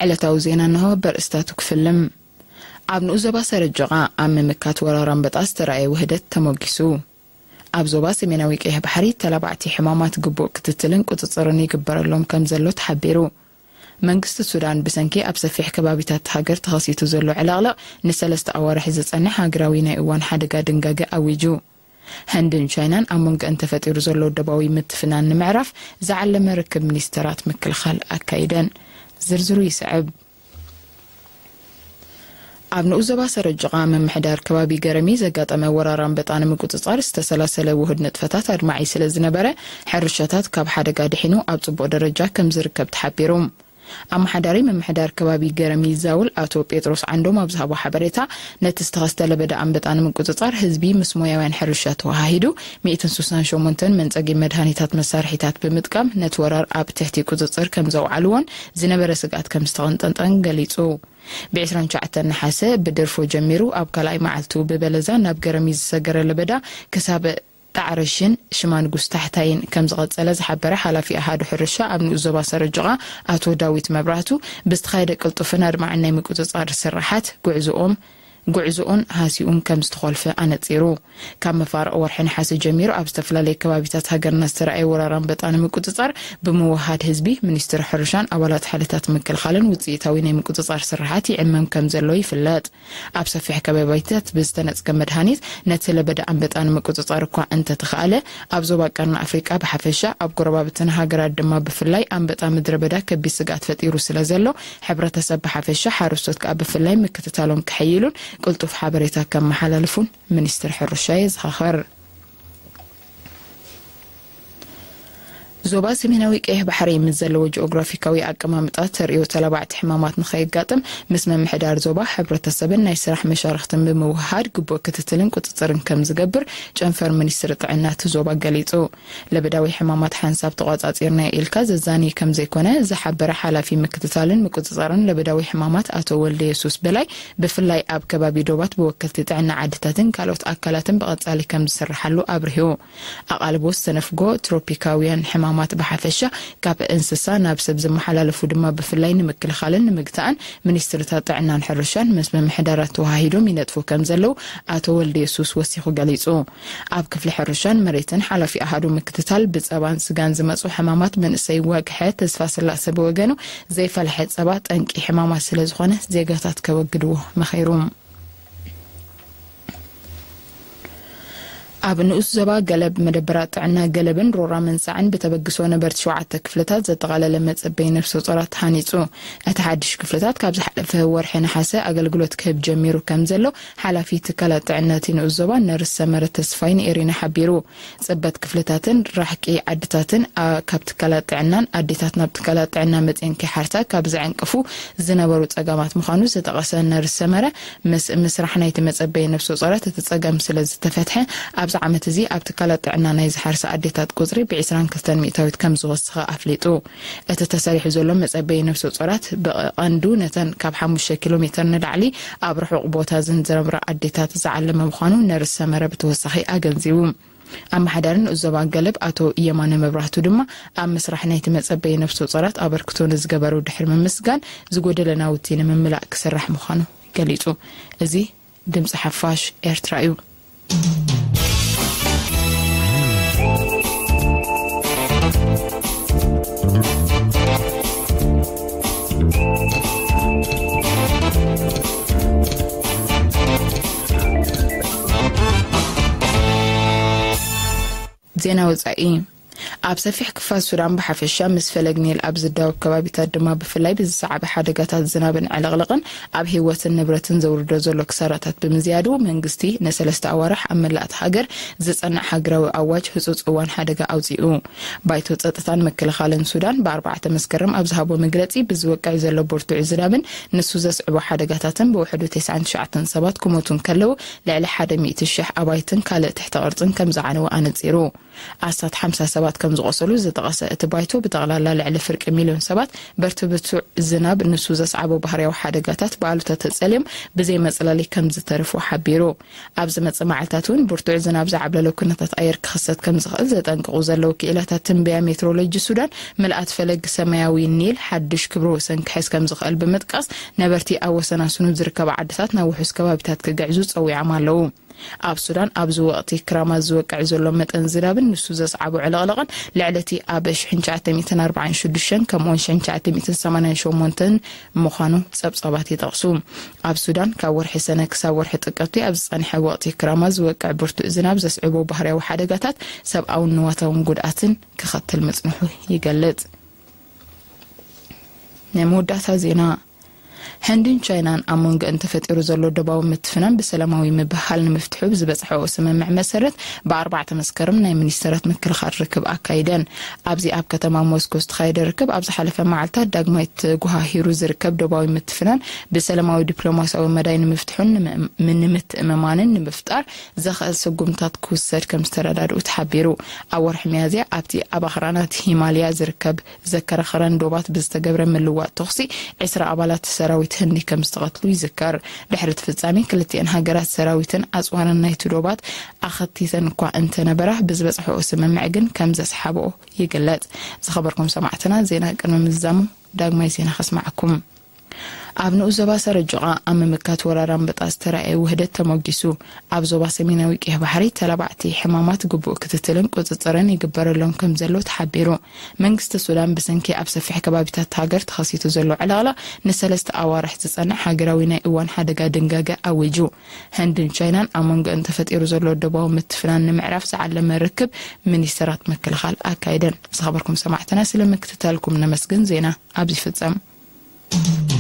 ዕለታዊ ዜና እንሆ በርእስታቱ ክፍልም። ኣብ ንኡስ ዞባ ሰረጆቓ ኣብ ምምካት ወራር ኣንበጣ ዝተራእየ ውህደት ተሞጊሱ። ኣብ ዞባ ሰሜናዊ ቀይሕ ባሕሪ ተላባዕቲ ሕማማት ግቡእ ክትትልን ቁጽጽርን ይግበረሎም ከም ዘሎ ተሓቢሩ። መንግስቲ ሱዳን ብሰንኪ ኣብ ሰፊሕ ከባቢታት ሃገር ተኸሲቱ ዘሎ ዕለቕለቕ ንሰለስተ ኣዋርሕ ዝጸንሕ ሃገራዊ ናይ እዋን ሓደጋ ድንጋገ ኣዊጁ። ህንድን ቻይናን ኣብ መንጎአን ተፈጢሩ ዘሎ ደባዊ ምትፍናን ንምዕራፍ ዝዓለመ ርክብ ሚኒስተራት ምክልኻል ኣካይደን። ዝርዝሩ ይስዕብ። ኣብ ንኡስ ዞባ ሰረጅቓ ምምሕዳር ከባቢ ገረሚ ዘጋጠመ ወራር ኣንበጣ ንምቁጽጻር ዝተሰላሰለ ውሁድ ንጥፈታት ኣድማዒ ስለ ዝነበረ፣ ሕርሻታት ካብ ሓደጋ ድሒኑ ኣብ ጽቡቕ ደረጃ ከም ዝርከብ ተሓቢሩ። ኣመሓዳሪ ምምሕዳር ከባቢ ገረሚ ዛውል ኣቶ ጴጥሮስ ዓንዶም ኣብ ዝሃቦ ሓበሬታ፣ ነቲ ዝተኸስተ ለበዳ ኣንበጣ ንምቁጽጻር ህዝቢ ምስ ሞያውያን ሕርሻ ተወሃሂዱ፣ ሚእትን ስሳን ሸሞንተን መንጸጊ መድሃኒታት መሳርሒታት ብምጥቃም ነቲ ወራር ኣብ ትሕቲ ቁጽጽር ከም ዘውዓልዎን ዝነበረ ስግኣት ከም ዝተቐንጠንጠን ገሊጹ። ብ29 ነሓሰ ብድርፎ ጀሚሩ ኣብ ካልኣይ መዓልቱ ብበለዛ ናብ ገረሚ ዝሰገረ ለበዳ ክሳብ ጣዕረሽን ሽማንጉስ ታሕታይን ከም ዝቐጸለ ዝሓበረ ሓላፊ ኣሃዱ ሕርሻ ኣብ ንኡስ ዞባ ሰረጅቓ ኣቶ ዳዊት መብራህቱ፣ ብዝተኻየደ ቅልጡፍን ኣድማዕን ናይ ምቁጽጻር ስራሓት ጉዕዝኦም፣ ጉዕዝኡን ሃሲኡን ከም ዝተኾልፈ ኣነጺሩ። ካብ መፋርቕ ወርሒ ነሓሰ ጀሚሩ ኣብ ዝተፈላለዩ ከባቢታት ሃገርና ዝተራእየ ወራር ኣንበጣ ንምቁጽጻር ብምውሃድ ህዝቢ፣ ሚኒስትሪ ሕርሻን ኣባላት ሓይልታት ምክልኻልን ውጽኢታዊ ናይ ምቁጽጻር ስራሓት ይዕመም ከም ዘሎ ይፍለጥ። ኣብ ሰፊሕ ከባቢታት ብዝተነጽገ መድሃኒት ነቲ ለበዳ ኣንበጣ ንምቁጽጻር እኳ እንተተኻእለ፣ ኣብ ዞባ ቀርኒ ኣፍሪቃ ብሓፈሻ፣ ኣብ ጎረባብትን ሃገራት ድማ ብፍላይ ኣንበጣ ምድረ በዳ ከቢድ ስግኣት ፈጢሩ ስለ ዘሎ፣ ሕብረተሰብ ብሓፈሻ፣ ሓረስቶት ከኣ ብፍላይ ምክትታሎም ከሐይሉን ቅልጡፍ ሓበሬታ ከመሓላልፉን ሚኒስትሪ ሕርሻ የዘኻኽር። ዞባ ሰሜናዊ ቀይሕ ባሕሪ ምስ ዘለዎ ጂኦግራፊካዊ ኣቀማምጣ ተርእዮ ተላባዕቲ ሕማማት ንኸየጋጥም ምስ ምምሕዳር ዞባ፣ ሕብረተሰብን ናይ ስራሕ መሻርኽትን ብምውህሃድ ግቡእ ክትትልን ቁጽጽርን ከም ዝገብር ጨንፈር ሚኒስትሪ ጥዕና እቲ ዞባ ገሊጹ። ለበዳዊ ሕማማት ሓንሳብ ተቋጻጺርና ኢልካ ዘዛንይ ከም ዘይኮነ ዝሓበረ ሓላፊ ምክትታልን ምቁጽጻርን ለበዳዊ ሕማማት ኣቶ ወልደ የሱስ በላይ፣ ብፍላይ ኣብ ከባቢ ዶባት ብወከልቲ ጥዕና ዓድታትን ካልኦት ኣካላትን ብቐጻሊ ከም ዝስርሓሉ ኣብሪሁ። ኣቓልቦ ዝተነፍጎ ትሮፒካውያን ሕማማት ብሓፈሻ ካብ እንስሳ ናብ ሰብ ዝመሓላለፉ ድማ ብፍላይ ንምክልኻልን ንምግታእን ሚኒስትርታት ጥዕናን ሕርሻን ምስ ምምሕዳራት ተወሃሂዶም ይነጥፉ ከም ዘለዉ ኣቶ ወልደ የሱስ ወሲኹ ገሊጹ። ኣብ ክፍሊ ሕርሻን መሬትን ሓላፊ ኣሃዱ ምክትታል ብጸባን ስጋን ዝመጹ ሕማማት መንእሰይ ወግሐ ተስፋ ስላሰ ብወገኑ፣ ዘይፈለሐ ጸባ ጠንቂ ሕማማት ስለ ዝኾነ ዜጋታት ከወግድዎ መኺሩ። ኣብ ንኡስ ዞባ ገለብ መደበራት ጥዕና ገለብን ሮራ መንሳዕን ብተበግሶ ነበርቲ ሸውዓተ ክፍልታት ዘጠቓለለ መጸበይ ነፍሰ ጾራት ተሃኒጹ። እቲ ሓድሽ ክፍልታት ካብ ዝሓለፈ ወርሒ ነሓሰ ኣገልግሎት ክህብ ጀሚሩ ከም ዘሎ ሓላፊ ትካላት ጥዕና እቲ ንኡስ ዞባ ነርስ ሰመረ ተስፋይ ንኤሪና ሓቢሩ። ጽበት ክፍልታትን ራሕቂ ዓድታትን፣ ኣ፣ ካብ ትካላት ጥዕናን ኣዴታት ናብ ትካላት ጥዕና መጺኤን ከይሓርሳ ካብ ዘዕንቅፉ ዝነበሩ ጸገማት ምዃኑ ዝተቐሰ ነርስ ሰመረ፣ ምስ ምስራሕ ናይቲ መጸበይ ነፍሰ ጾራት እቲ ጸገም ስለ ዝተፈትሐ፣ ኣብዚ ዓመት እዚ ኣብ ትካላት ጥዕና ናይ ዝሓርሳ ኣዴታት ቁጽሪ ብ22% ከም ዝወሰኸ ኣፍሊጡ። እቲ ተሰሪሑ ዘሎ መጸበይ ነፍሰ ጾራት ብቐንዱ ነተን ካብ ሓሙሽተ ኪሎ ሜተር ንላዕሊ ኣብ ርሑቕ ቦታ ዝን ዝነብራ ኣዴታት ዝዓለመ ምዃኑ ነርስ ሰመረ ብተወሳኺ ኣገንዚቡ። ኣመሓዳሪ ንኡስ ዞባ ገለብ ኣቶ የማነ መብራህቱ ድማ፣ ኣብ ምስራሕ ናይቲ መጸበይ ነፍሰ ጾራት ኣበርክቶ ንዝገበሩ ድሕሪ ምምስጋን፣ ዝጎደለ ናውቲ ንምምላእ ክስራሕ ምዃኑ ገሊጹ። እዚ ድምጺ ሓፋሽ ኤርትራ እዩ። ዜና ወጻኢ። ኣብ ሰፊሕ ክፋል ሱዳን ብሓፈሻ፣ ምስ ፈለግ ኒል ኣብ ዝዳወብ ከባቢታት ድማ ብፍላይ ብዝሰዓበ ሓደጋታት ዝናብን ዕልቕልቕን ኣብ ህይወትን ንብረትን ዘውርዶ ዘሎ ክሳራታት ብምዝያዱ፣ መንግስቲ ንሰለስተ ኣዋርሕ ኣብ መላእቲ ሃገር ዝጸንዕ ሃገራዊ ኣዋጅ ህጹጽ እዋን ሓደጋ ኣውጺኡ። ባይቶ ጸጥታን ምክልኻልን ሱዳን ብ4 መስከረም ኣብ ዝሃቦ መግለጺ፣ ብዝወቅዕ ዘሎ ብርቱዕ ዝናብን ንሱ ዘስዕቦ ሓደጋታትን ብውሕዱ ተስዓን ትሽዓተን ሰባት ክሞቱ እንከለዉ፣ ልዕሊ ሓደ ሚእቲ ሽሕ ኣባይትን ካልእ ትሕተ ቅርጽን ከም ዝዓነወ ኣነጺሩ። ኣስታት ሓምሳ ሰባት ከም ዝቆሰሉ ዝጠቐሰ እቲ ባይቶ፣ ብጠቕላላ ልዕሊ ፍርቂ ሚልዮን ሰባት በቲ ብርቱዕ ዝናብ ንሱ ዘስዓቦ ባህርያዊ ሓደጋታት ብኣሉታ ተጸልዮም ብዘይ መጽለሊ ከም ዝተርፉ ሓቢሩ። ኣብ ዝመጽእ መዓልታት እውን ብርቱዕ ዝናብ ዝዓብለሎ ኩነታት ኣየር ክኽሰት ከም ዝኽእል ዘጠንቅቑ ዘለዉ ክኢላታት ትንበያ ሜትሮሎጂ ሱዳን፣ ምልኣት ፈለግ ሰማያዊ ኒል ሓድሽ ክብረ ወሰን ክሕዝ ከም ዝኽእል ብምጥቃስ፣ ነበርቲ ኣብ ወሰናስኑ ዝርከባ ዓድታት ናብ ውሑስ ከባቢታት ክግዕዙ ጸዊዖም ኣለዉ። ኣብ ሱዳን ኣብዚ ወቕቲ ክራማት ዝወቅዕ ዘሎ መጠን ዝናብን ንሱ ዘስዓቦ ዕልቕልቕን ልዕሊ እቲ ኣብ ሽሕን ትሽዓተ ሚእትን ኣርባዓን ሽዱሽተን ከምኡውን ሽሕን ትሽዓተ ሚእትን ሰማንያን ሸሞንተን ምዃኑ ጸብጻባት ይጠቕሱ። ኣብ ሱዳን ካብ ወርሒ ሰነ ክሳብ ወርሒ ጥቅምቲ ኣብ ዝጸንሐ ወቕቲ ክራማት ዝወቅዕ ብርቱዕ ዝናብ ዘስዕቦ ባህርያዊ ሓደጋታት ሰብኣውን ንዋታውን ጉድኣትን ክኸትል ምጽንሑ ይገልጽ። ናይ መወዳእታ ዜና። ህንድን ቻይናን ኣብ መንጎ እንተፈጢሩ ዘሎ ደባዊ ምትፍናን ብሰላማዊ ምብህሃል ንምፍትሑ ብዝበጽሐኦ ስምምዕ መሰረት፣ ብኣርባዕተ መስከረም ናይ ሚኒስተራት ምክልኻል ርክብ ኣካይደን። ኣብዚ ኣብ ከተማ ሞስኮ ዝተኻየደ ርክብ፣ ኣብ ዝሓለፈ መዓልታት ዳግማይ ተጓሃሂሩ ዝርከብ ደባዊ ምትፍናን ብሰላማዊ ዲፕሎማሲያዊ መዳይ ንምፍትሑን ንምእም-፣ ንምትእምማንን ንምፍጣር ዘኽእል ስጉምታት ክውሰድ ከም ዝተረዳድኡ ተሓቢሩ። ኣብ ወርሒ ሚያዝያ ኣብቲ ኣብ ኣኽራናት ሂማልያ ዝርከብ ዘከራኽረን ዶባት ብዝተገብረ ምልዋጥ ተኹሲ ዕስራ ኣባላት ሰራዊት ህንዲ ከም ዝተቐትሉ ይዝከር። ድሕሪ እቲ ፍጻሜ ክልቲአን ሃገራት ሰራዊትን ኣጽዋርን ናይቲ ዶባት ኣኸቲተን እኳ እንተነበራ፣ ብዝበጽሐኦ ስምምዕ ግን ከም ዘስሓብኦ ይግለጽ። ዝኸበርኩም ሰማዕትና፣ ዜና ቅድሚ ምዝዛሙ ዳግማይ ዜና ከስማዓኩም። ኣብ ንኡስ ዞባ ሰረጆቓ ኣብ ምምካት ወራር ኣንበጣ ዝተራእየ ውህደት ተሞጊሱ። ኣብ ዞባ ሰሜናዊ ቀይሕ ባሕሪ ተላባዕቲ ሕማማት ግቡእ ክትትልን ቁጽጽርን ይግበረሎም ከም ዘሎ ተሓቢሩ። መንግስቲ ሱዳን ብሰንኪ ኣብ ሰፊሕ ከባቢታት ሃገር ተኸሲቱ ዘሎ ዕላቕላ ንሰለስተ ኣዋርሕ ዝጸንሕ ሃገራዊ ናይ እዋን ሓደጋ ድንጋገ ኣዊጁ። ህንድን ቻይናን ኣብ መንጎ እንተፈጢሩ ዘሎ ደባዊ ምትፍናን ንምዕራፍ ዝዓለመ ርክብ ሚኒስተራት ምክልኻል ኣካይደን። ዝኸበርኩም ሰማዕትና፣ ስለ ምክትታልኩም ነመስግን። ዜና ኣብዚ ይፍጸም።